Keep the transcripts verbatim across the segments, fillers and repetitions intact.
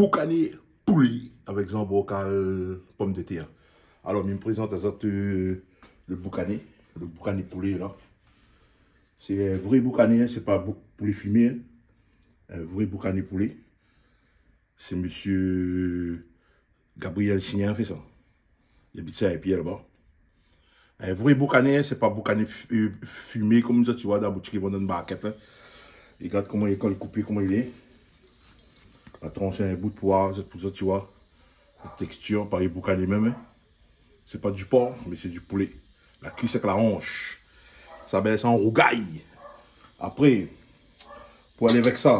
Boukané poulé avèk zanbrokal pomdetèr. Alor, mi prézant azot, euh, le boukané, le boukané poulé la. Sé in vré boukané, in, sé pa bou-, poulé fimé, in. In vré boukané poulé. Sé mésyé Gabriel Signan la fé sa. Li abit Saint-Pierre laba. In vré boukané, sé pa boukané fi-, euh, fimé konm zot i voi dan boutik, i vann dan market, in. É gard koman li lé koupé, koman li lé. La transh in bout pou, pou zot i voi. La tékstir, parèy boukané mèm, in. Sé pa di por, mé sé di poulé. La kuis avèk la ansh. Sa bèl sa an rougay. Apré, pou alé avèk sa,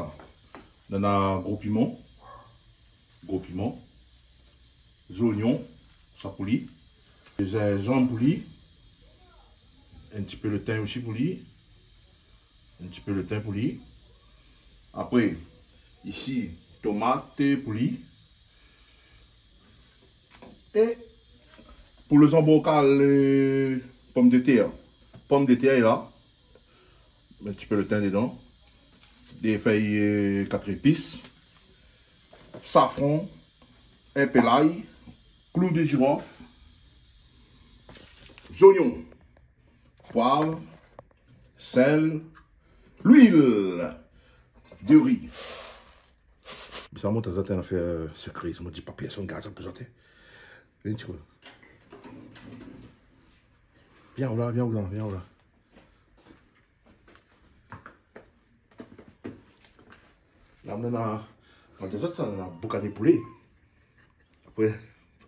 nou néna gro piman. Gro piman. Zonyon, sa pou li. Zinzanm pou li. In ti pé le tin osi pou li. In ti pé le tin pou li. Apré, isi, tomat pou li. É pou le zanbrokal, euh, pomdetèr. Pomdetèr lé la. In ti pé le tin dedan. Dé fèy, euh, kat zépis. Safran. In pé lay. Klou de zirof. Zonyon. Poiv, sèl, luil de ri. Mi sa mont azot in afèr, euh, sekré. Sa, mi di pa pèrsone, gard sa pou zot, in. Vien, ti voi. Vien la, vien la, vien la. La, nou néna, kan té sort sa, nou néna boukané poulé. Apré,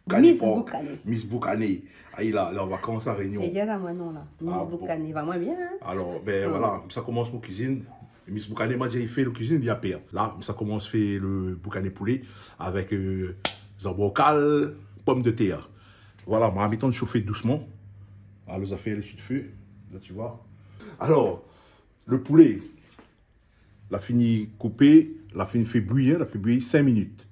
boukané Miss por. Boukané. Miss Boukané. Ay, la, la, an vakans La Rényon. Sé bien la, moin, non, la. Ah, Miss bon. Boukané, va moin bien, in. Alor, bin, ah, voilà, mi sa komans mon kuizine. Miss Boukané, ma di, i fé le kuizine, li la pèr. La, mi sa komans fé le boukané poulé avèk, euh, zanbrokal, pomdetèr. Voilà, ma mèt an shofé dousman. Alor, zafèr lé si le fé. La, ti voi. Alor, le poulé, la fini koupé, la fini fé bouyi, in, la fé bouyi sink minit.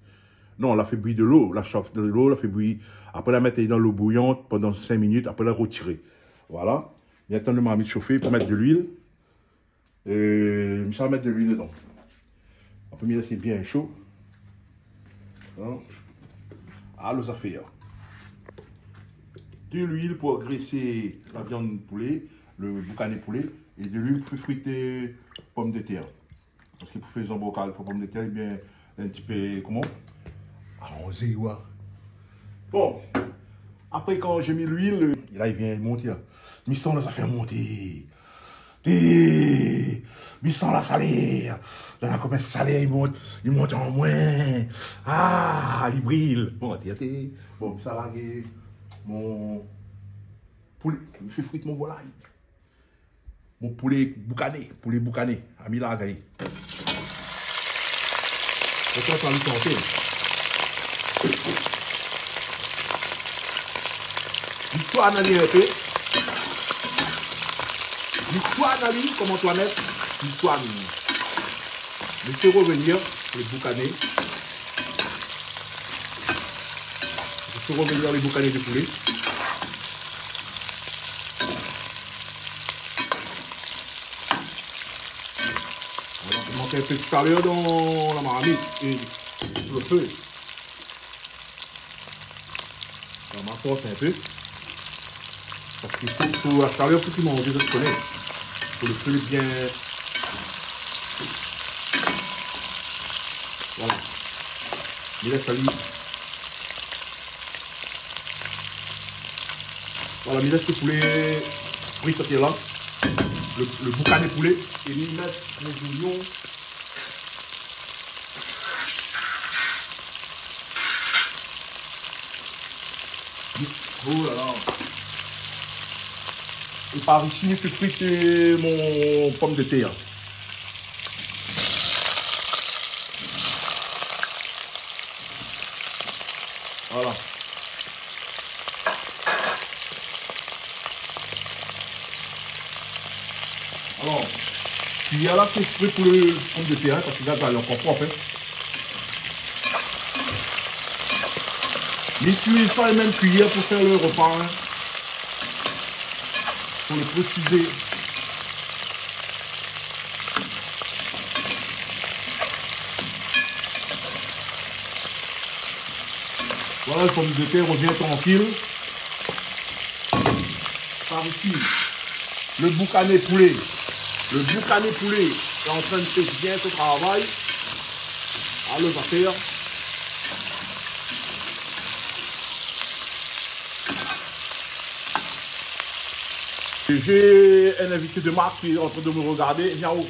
Non, la fé bouyi de lo, la shof de lo, la fé bouyi. Apré, la mèt dan lo bouyant pandan sink minit, apré, la rotiré. Voilà. Mi atann le marmit shofé pou mèt de luil. Euh, mi sa mèt de luil dedan. Apré, mi lès bien sho. In ? Alor, zafèr. De luil pou agrésé la viann poulé, le boukané poulé, é de luil pou fé frit, euh, pomdetèr. Parske pou fé zanbrokal, fo pomdetèr, é bien, in ti pé, koman ? Alonzé, ouais. Bon, apré, kan la mi luil, la, li vien monté, la. Mi san la, sa fé monté. Té, mi san la salèr. La, la komans salèr, li mont, li mont an moin. Ah, li bril. Bon, té, té. Bon, mi sa larg mon poulé, mi fé frit mon volay. Mon poulé boukané, poulé boukané. Ami la gayé. Otan sa li santé. Li tourn ali in pé. Li tourn ali, konm Antoinette. Li tourn. Mi fé revenir le boukané. Mi fé revenir le boukané de poulé. Voilà, mi mèt in pé de shalèr dan la marmit é le fé. Sa ma fors in pé. Parske fo, fo la shalèr pou ki manzé, zot i koné. Fo le fé bien. Voilà. Mi lès ali. Voilà, mi lès le poulé frit atèr la. Le, le boukané poulé. É mi mèt lé zonyon. Oh là là. É par isi, mi fé frit mon pomdetèr. Voilà. Alor, kuiyèr la, sé ékspré pou le pomdetèr, in, parske la, lé ankor prop, in. Mi itiliz pa le mèm kuiyèr pou fé le repa, in. Fo le présizé. Voilà, le pomdetèr i revien trankil. Par isi, le boukané poulé. Le boukané poulé lé antrin de fé bien son travay. Alé, zafèr. J'ai un invité de marque qui est en train de me regarder. Vien anlèr.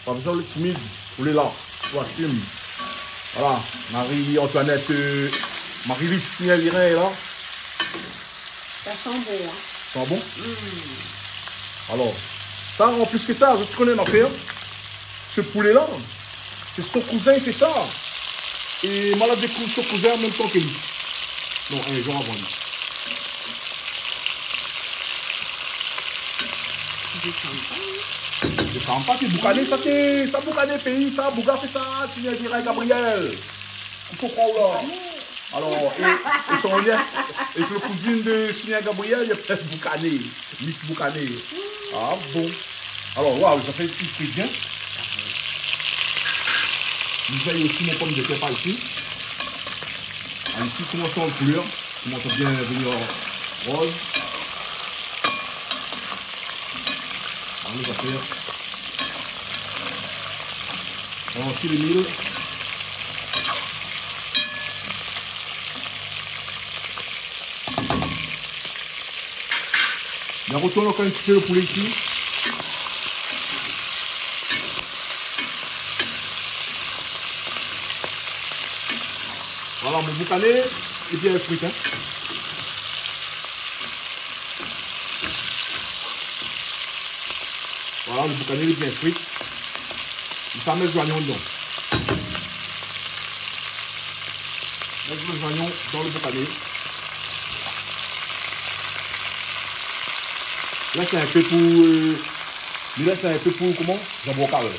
Pa bezoin lé timid, ou lé la, ou asim. Voilà, Marie-Antoinette, euh, Marie-Luce Niavirin lé la. Sa i san bon, in. Sa i san bon ? Mm. Alor, sa, an plis ke sa, zot i koné in nafèr, se poulé la, sé son kouzin i fé sa. É moin la dékouv son kouzin an mèm tan ke li. Non, in zour avan li. Désann pa, in. Désann pa, sé boukané, sa, sé, sa boukané péi, sa, bouga fé sa, Seigneur diré Gabriel. Ou konpran la ? Alor, é, é son nièce, é son kouzine de Seigneur Gabriel, li lé boukané, Miss Boukané. Ah bon. Alor, waw, sa fé, i fé bien. Mi vèy osi mon pomdetèr par isi. Ah, isi, i komans an koulèr. Komans bien vni roz. Alé, zafèr. Alor, si lé mil. Mi rotourn ankor in ti pé le poulé isi. Voilà, mon boukané lé bien fri, in. Voilà, le boukané lé bien fri. Mi sa mèt zoignon dedan. Mèt zoignon dan le boukané. La, sé in pé pou, euh, mé la, sé in pé pou, koman ? Zanbrokal.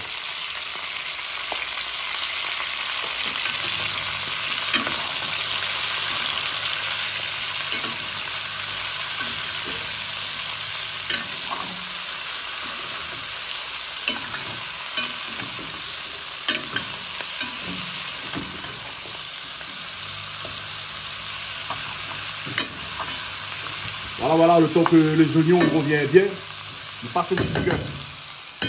Voilà, voilà, le tan ke lé zoignon i revien bien, nou pas in ti big up.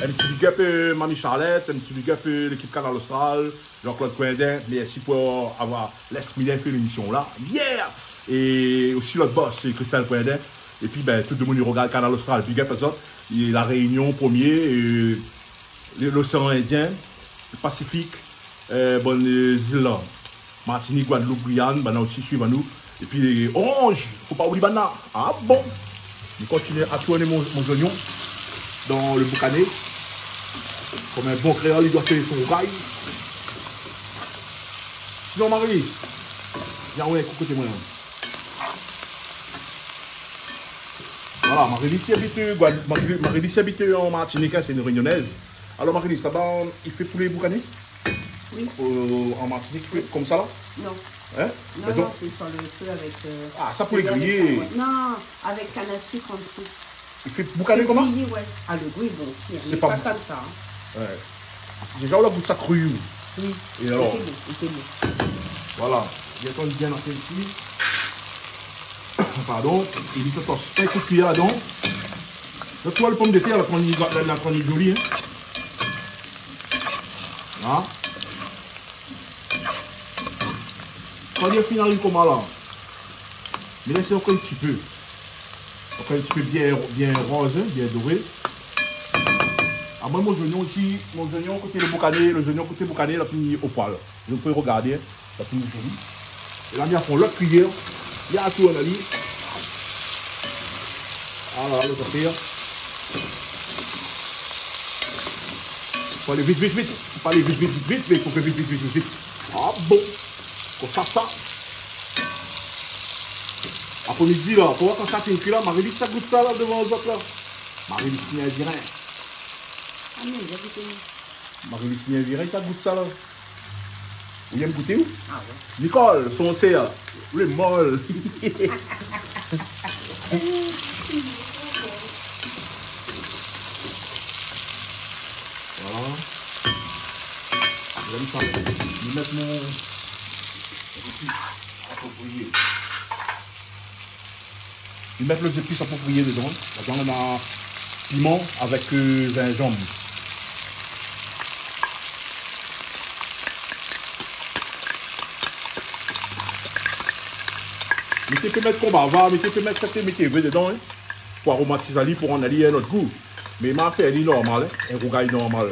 In ti big up, euh, Mamie Charlotte, in ti big up, euh, lékip Kanal Austral, Jean-Claude Coindin, mèrsi pou avoir lès mi fé lémision la. Yeah ! É osi lot boss, sé Christelle Coindin. Épi, bin, tout demoun i rogard Kanal Austral, big up azot. É La Réunion, promié, é le, l'Océan Indien, le Pacifique, euh, bann, euh, zil la. Martinique, Guadeloupe, Guyane, banna osi i suiv anou. Épi Orange, fo pa oubli banna. Ah bon ? Mi kontinié a tourn mon, mon zoignon dan le boukané. Kom in bon kréol, li doi fé son rougay. Sinon, Marie, vien, ouais, koté moin. Voilà, Marie-Luce i abit, euh, Guadeloupe, Marie-, Marie-Luce i abit, euh, an Martinique, in, sé in Rényonaise. Alor, Marie-Luce, sa va, i fé poulé boukané ? Oui. Euh, an Martinique, i fé konmsa la ? Non. In ? Non, non, sé sur le feu avec, euh, ah, sa pou lé griyé. Non, avec canne à sucre en dessous. I fé boukané koman ? Griyé, ouais. Ah, le goût est bon aussi, hein, mais pas comme ça, hein. Sé pa bon. Ouais. Déza, ou la gout sa kri. Oui. É alor ? Lé bon, lé bon. Voilà. Li atann bien la fé isi. Pardon. É li fé pa in kou d'kiyèr ladan. Donk, ou voi le pomdetèr, la, la, la, la, li lé zoli, in. La. Kan li fine ariv konmsa la, mi lès ankor in ti pé. Ankor in ti pé bien, bien roz, in, bien doré. Amoin, mon zoignon isi, mon zoignon koté le boukané, le zoignon koté boukané, la fini o poil. Zot i pé rogardé, in, la fini zoli. É la, mi pran lot kiyèr, mi tourn ali. Ala, lot afèr. Fo alé vit, vit, vit. Fo alé vit, vit, vit, vit, mé fo fé vit, vit, vit, vit, vit. Ah bon. Konmsa, sa. Apré midi la, pou voir kan sa fine kui la, Marie-Luce sa gout sa la, dovan zot la. Marie-Luce i di rien. Ah, mé, la gout. Marie-Luce i di rien, sa gout sa la. Ou yèm gouté, ou ? Ah ouais. Nicole, son sèr, le mol. Voilà. J'aime ça. Je vais mettre mon... Aproprié. Mi mèt lé zépis aproprié dedan. Ladan, néna piman avèk, euh, zinzanm. Mé té pé mèt konbava, mé té pé mèt sak té mèt vé dedan, in. Pou aromatiz ali, pou rann ali in not gou. Mé ma fé ali normal, in, in rougay normal.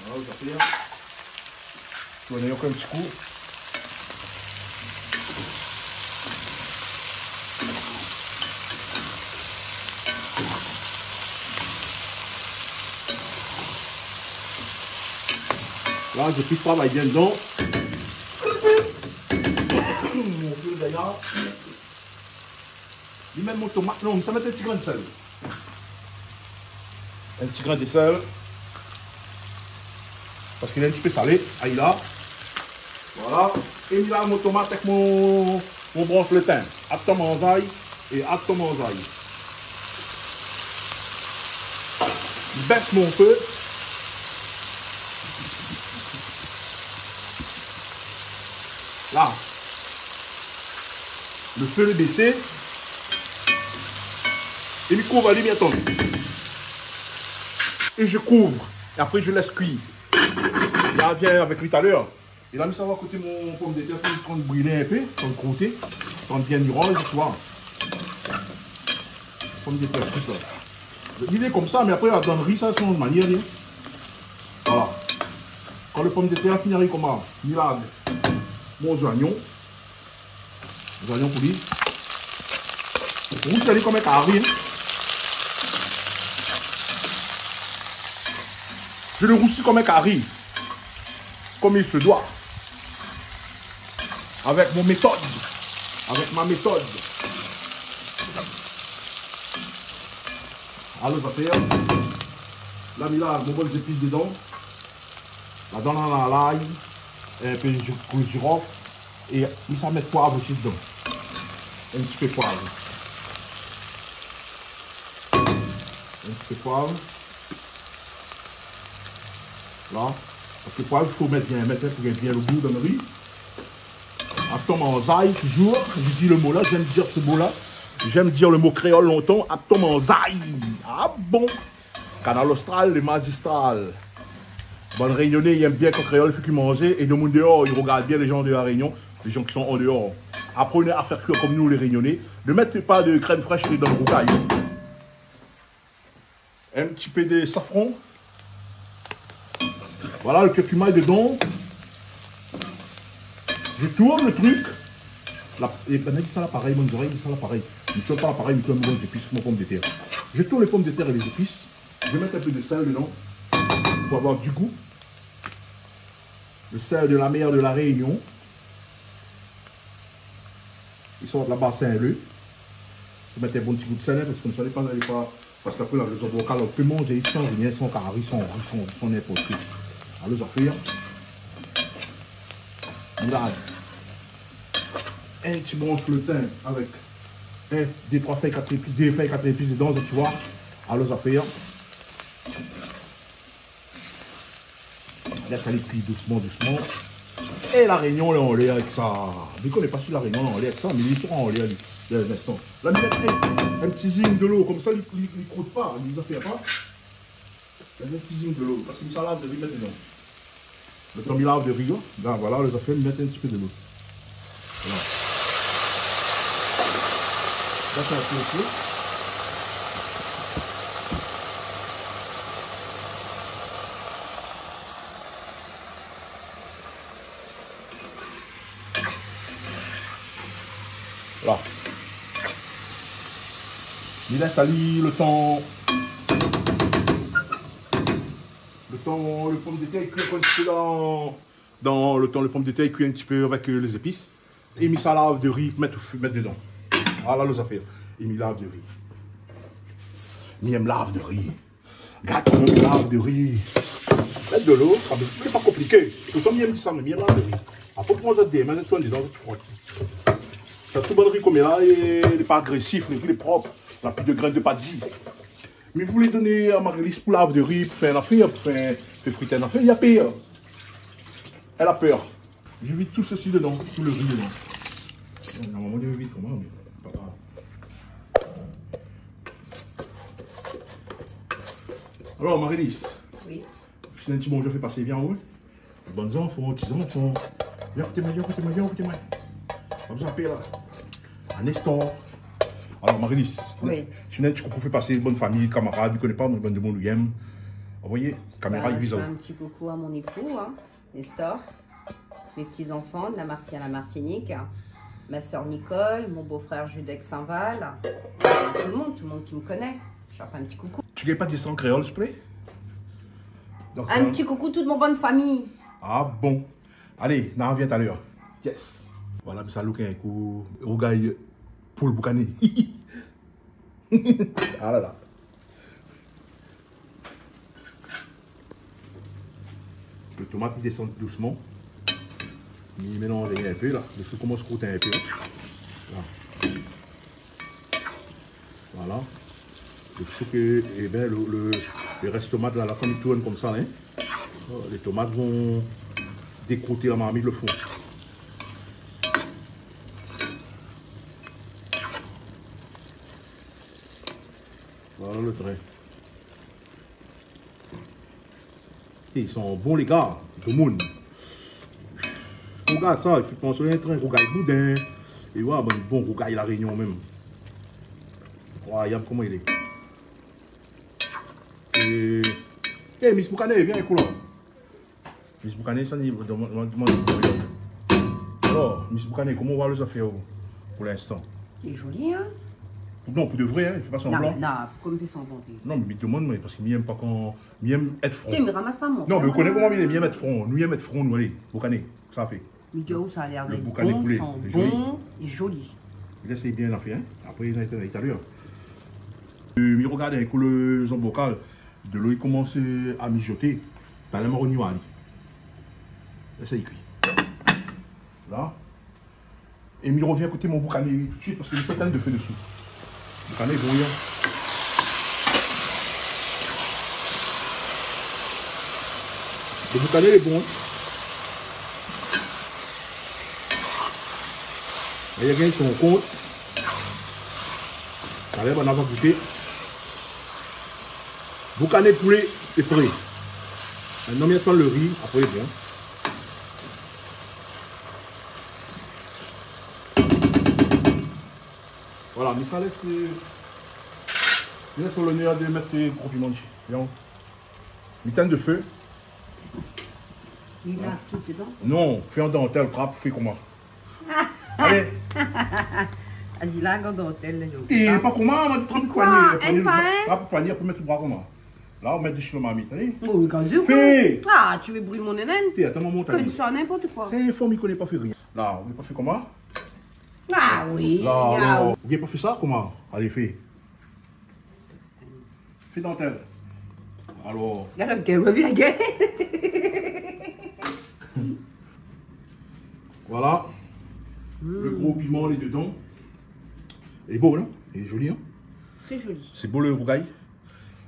Voilà, sa fé, in. Tourn ankor in ti kou. La, mi fé travay bien dedan. Mon vié gayar. Li mèm mon tomat, non, sa mèt in ti grin d'sèl. In ti grin d'sèl. Parske li lé in ti pé salé, ayi la. Voilà. É mi lav mon tomat avèk mon, mon bransh lo tin. Atann manzay, é atann manzay. Bès mon fé. La. Lo fé lé bésé. É mi kouv ali, mi atann. Et je couvre. Et après, je laisse cuire. Mi arvien avèk li talèr. É la, mi sava koté mon pomdetèr, pou li tann brilé in pé, tann krouté, tann bien mi ranz, tu vois. Pomdetèr frit la. Li lé konmsa, mé apré, dan lo ri, sa i sanz manièr, li. Voilà. Kan lo pomdetèr fini ariv konmsa, mi lav mon zoignon. Zoignon pou li. Rousi ali konm in kari, in. Je le roussis comme un carry. Comme il se doit. Avec mon méthode. Avec ma méthode. Alor, sa fé, la, mi lav mon bann zépis dedan. Ladan, néna lay, in pé ji-, jirof, é mi sa mèt poiv osi dedan. In ti pé poiv. In ti pé poiv. La. Parske poiv, fo mèt bien, mèt in pé bien lo gou dan lo ri. Atann manzay, toujours, je dis le mot là, j'aime dire ce mot-là. J'aime dire le mot créole longtemps, atann manzay. Ah bon ? Kanal Austral, le magistral. Bon, lé Rényoné i èm bien kan kréol i fé kui manzé, é demoun déor i rogard bien lé jan de La Rényon, lé jan ki son an déor. Aprann a fé kui konm nou, lé Rényoné. Ne mettez pas de crème fraîche dans le rougail. Un petit peu de safran. Voilà, le curcuma est dedans. Je tourne le truc. La, é, ben, mi sa laparèy, mon zorèy, mi sa laparèy. Mi tourn pa laparèy, mi tourn mon zépis, mon pomdetèr. Je tourne les pommes de terre et les épices. Je vais mettre un peu de sel dedans pour avoir du goût. Le sel de la mer de La Réunion. I sort laba Saint-Leu. Fo mèt in bon ti gou d'sèl, in, parske konmsa, lé pa, lé pa, parske apré, la, lé zobokal, ou pé manzé, i sanz rien, san kari, san, san, san ninport koi. Alor, zafèr. La, in ti bransh lo tin avèk, in, dé, troi fèy, kat zépis, dé fèy, kat zépis dedan, tu vois. Alor, zafèr. Lès ali kui dousman, dousman. É La Rényon lé anlèr avèk sa. Mi koné pa si La Rényon lé anlèr avèk sa, mé li sra anlèr, li, dan in instan. La, mi mèt in, in ti zing dolo, konmsa li, li, li krout pa, li zafèr pa. In ti zing dolo, parske mi sa lav dori mèt dedan. Lo tan mi lav dori, in, bin voilà, lé zafèr, mi mèt in ti pé dolo. Voilà. Sa, sé in pé lo fé. Voilà. Mi lès ali lo tan, lo tan lo pomdetèr i kui in ti pé dan, dan lo tan lo pomdetèr i kui in ti pé avèk, euh, lé zépis. É mi sa lav dori, mèt, mèt dedan. Ala lo zafèr. É mi lav dori. Mi èm lav dori. Gard koman mi lav dori. Mèt dolo, sa, lé pa konpliké. Toultan mi èm di sa, mé mi èm lav dori. Apré, pran zot dé min, zot tourn dedan, zot frot. Sa, tout bann ri koméla, lé, lé pa agrésif, lé, lé prop. Na pi de grin de padi. Mi voulé doné a Marie-Lise pou lav dori, pou fé in afèr, pou fé, fé frit in afèr, li la pèr. Èl la pèr. Je vide tout ceci dedans, tout le riz dedans. Normalman, je vide koman, mé pa grav. Alor, Marie-Lise. Oui. Fé in ti bonzour, fé pasé, vien, oui. Bann zanfan, ti zanfan. Vien koté moin, vien koté moin, vien koté moin. Kom sa fé la. An instan. Alor, Marie-Lise, oui, si ou néna in ti koukou fé pasé, bann fami, kamarad, i koné pa, bann demoun ou yèm. Anvoy, kaméra, ba, i viz aou. Je fais un petit coucou à mon époux, hein, Nestor, mes petits-enfants de la Martinique à la Martinique, ma sœur Nicole, mon beau-frère Judex Saint-Val, tout le monde, tout le monde qui me connaît. Je fais un petit coucou. Tu gingn pa di sa an kréol, siouplé ? Donk, in ti koukou tout mon bann fami. Ah bon. Alé, na revien talèr. Yes. Voilà, mi sa louk in kou rougay poul boukané. Ah la la. Le tomat i désann dousman. Mi mélanz in pé la. Lo sou i komans krout in pé. La. Voilà. Lo sou ke, ében, lo, lo, lo rès tomat la, la, kom i tourn komsa, in. Lé tomat i sa dékrouté la marmit, lo fon. Voilà lo trin. É i san bon, lé gars, domoun. Rogard sa, i fé pansé in trin rougay boudin. É voilà, bann bon rougay La Rényon mèm. Wa, yam koman i lé. É, é, Miss Boukané, vien ékout la. Miss Boukané, sa ni, domann, domann, domann. Alor, Miss Boukané, koman i oi lé zafèr pou linstan ? Lé zoli, in ? Non, pou de vré, in, i fé pa sanblan. Non, mé non, poukoi i fé sanblan ? Non, mé mi domann, mé parske mi yèm pa kan, mi yèm èt fran. Té, mé ramas pa mon... Non, mé ou koné koman mi lé, mi yèm èt fran. Nou yèm èt fran, nou, alé, Boukané, sa fé. Mi di aou, sa la lèr d'èt bon, i san bon, lé zoli. Lès bien la fé, in. Apré, i sa èt talèr. Euh, mi rogard in kou lo zanbrokal. Dolo i komans, euh, a mizoté. Talèr ma rogn ali. Lès ali kui. La. É mi revien koté mon boukané tout suit parske mi fé étinn dofé dosou. Boukané lé bon, in. Lo boukané lé bon, in. La, i gingn son kont. Alé, bon, nou va gouté. Boukané poulé lé pré. Mintnan, mi atann lo ri, apré, bon. Voilà, mi sa lès, euh, mi lès aou lonèr de mèt, euh, gro piman dsi. Vien. Mi étinn dofé. Li la tout dedan ? Non, fé an dantèl, trap, fé koman ? Alé. A di la, an dantèl, la, yo. É pa koman, ma di trap, poigné, poigné, trap, poigné, apré mèt sou bra koman ? La, ou mèt dsi lo marmit, alé. Oh, gazé ou koi ? Fé ! Ah, tu veux brûler mon hélène ? Té, atann, mon montagne. Konm sa, n'importe quoi. Sé in fanm i koné pa fé rien. La, ou pa fé koman ? Ah oui, la, ah oui. Ou gingn pa fé sa, koman ? Alé, fé. Fé dantèl. Alor. Gard la gèl, ou la vi la gèl ? Voilà. Mm. Lo gro piman lé dedan. Lé bo, non ? Lé zoli, in ? Très joli. Sé bo lo rougay.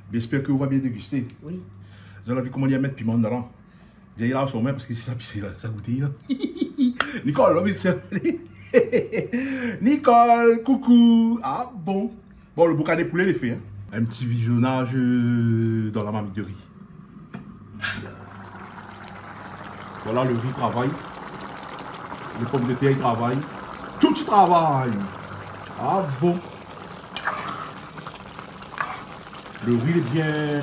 Mi éspèr ke ou va bien dégusté. Oui. Zot la vi koman li la mèt piman dedan la. Dèrièr la, son min, parske sa pisé la, sa gouté la. Nicole, anvi di sa. Nicole, coucou. Ah bon. Bon, lo boukané poulé lé fé, in. In ti vizionaz, euh, dan la marmit de ri. Voilà, lo ri i travay. Lé pomdetèr i travay. Tout i travay. Ah bon. Lo ri lé bien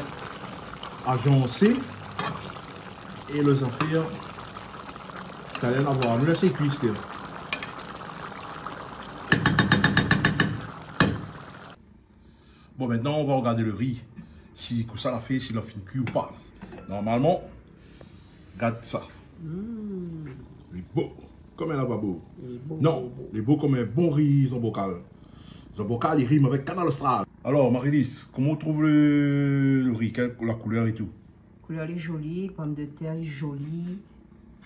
azansé. É lo zafèr, talèr nou va voir. Nou lès kui, sé... Bon, mintnan, nou va rogard lo ri, si kosa la fé, si la fine kui ou pa. Normalman, gard sa. Mm. Lé bo, konm in lavabo. Lé bo, non, lé bo. Lé bo konm in bon ri zanbrokal. Zanbrokal, li rim avèk Kanal Austral. Alor, Marie-Lise, koman ou trouv lo, lo ri, kèl, la koulèr é tou ? Koulèr lé zoli, pomdetèr lé zoli.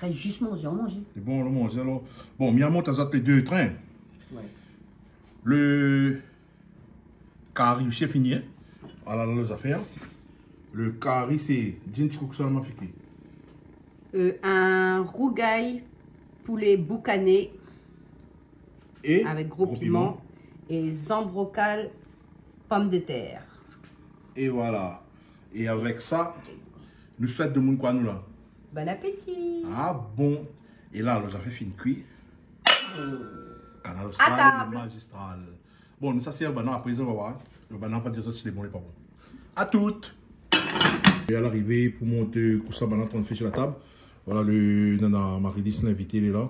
Rès zis manzé, manzé. Sé bon, alon manzé alor. Bon, mi amont azot lé dé trin. Ouais. Lo kari osi lé fini, in. Voilà lo zafèr. Lo kari, sé, di in ti kou sa, ma fé kui. Euh, in rougay Poulé boukané avèk gro piman é zanbrokal pomdetèr. É voilà. É avèk sa, nou souèt demoun koi, nou, la ? Bon apéti. Ah bon. É la, lo zafèr fine kui. Kanal Austral, lo magistral. Bon, nou sa sèrv banna, aprésa nou va oir. Banna va dir si lé bon, lé pa bon. A tout. É a larivé, pou mont kosa banna lé antrin fé si la tab, voilà, lo nana Marie-Lise, linvité, lé la.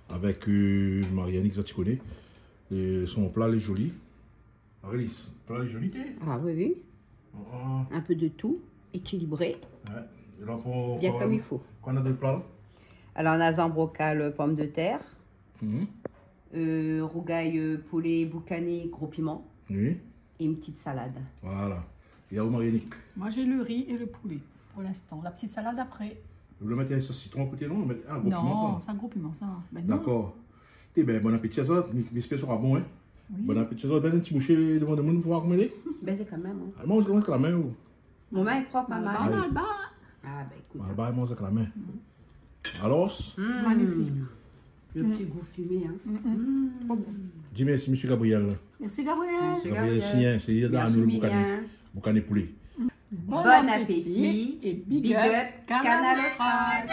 Avèk, euh, Marie-Annick, sa ti koné. É son pla lé zoli. Marie-Lise, pla lé zoli, té ? Ah oui, oui. Ah, ah. Un peu de tout, équilibré. Ouais. É la, pou, bien pou, comme il faut. Koi nana dann pla la ? Alor, nana zanbrokal pomdetèr. Mhm. Euh, rougay, euh, poulé boukané gro piman. Oui. É in ti salad. Voilà. É aou, Marie-Annick ? Moi, j'ai le riz et le poulet, pour l'instant. La petite salade après. Ou vé mèt in sos sitron a koté, non ? Mèt in gro piman, sa. Non, sé in gro piman, sa. Ben non. Dakor. É ben, bon apéti azot. Mi, mi éspèr sra bon, hein. Oui. Bon apéti azot. Ben, in ti boushé dovan demoun pou akoumélé. Ben, sé kanmèm, hein. Ah, manz, manz kanmèm, ou. Mon min lé prop, hein, Marie. Malbar. Ah, ben, ékout. Malbar, manz avèk la min. Alor ? Mm. Magnifique. Le petit goût fumé, hein. Mm, mm. Mm. Trop bon. Di mèrsi, mésyé Gabriel. Merci, Gabriel. Gabriel Sien, sé li la, nou, lo boukané, boukané poulé. Bon appétit et big up, Kanal Austral.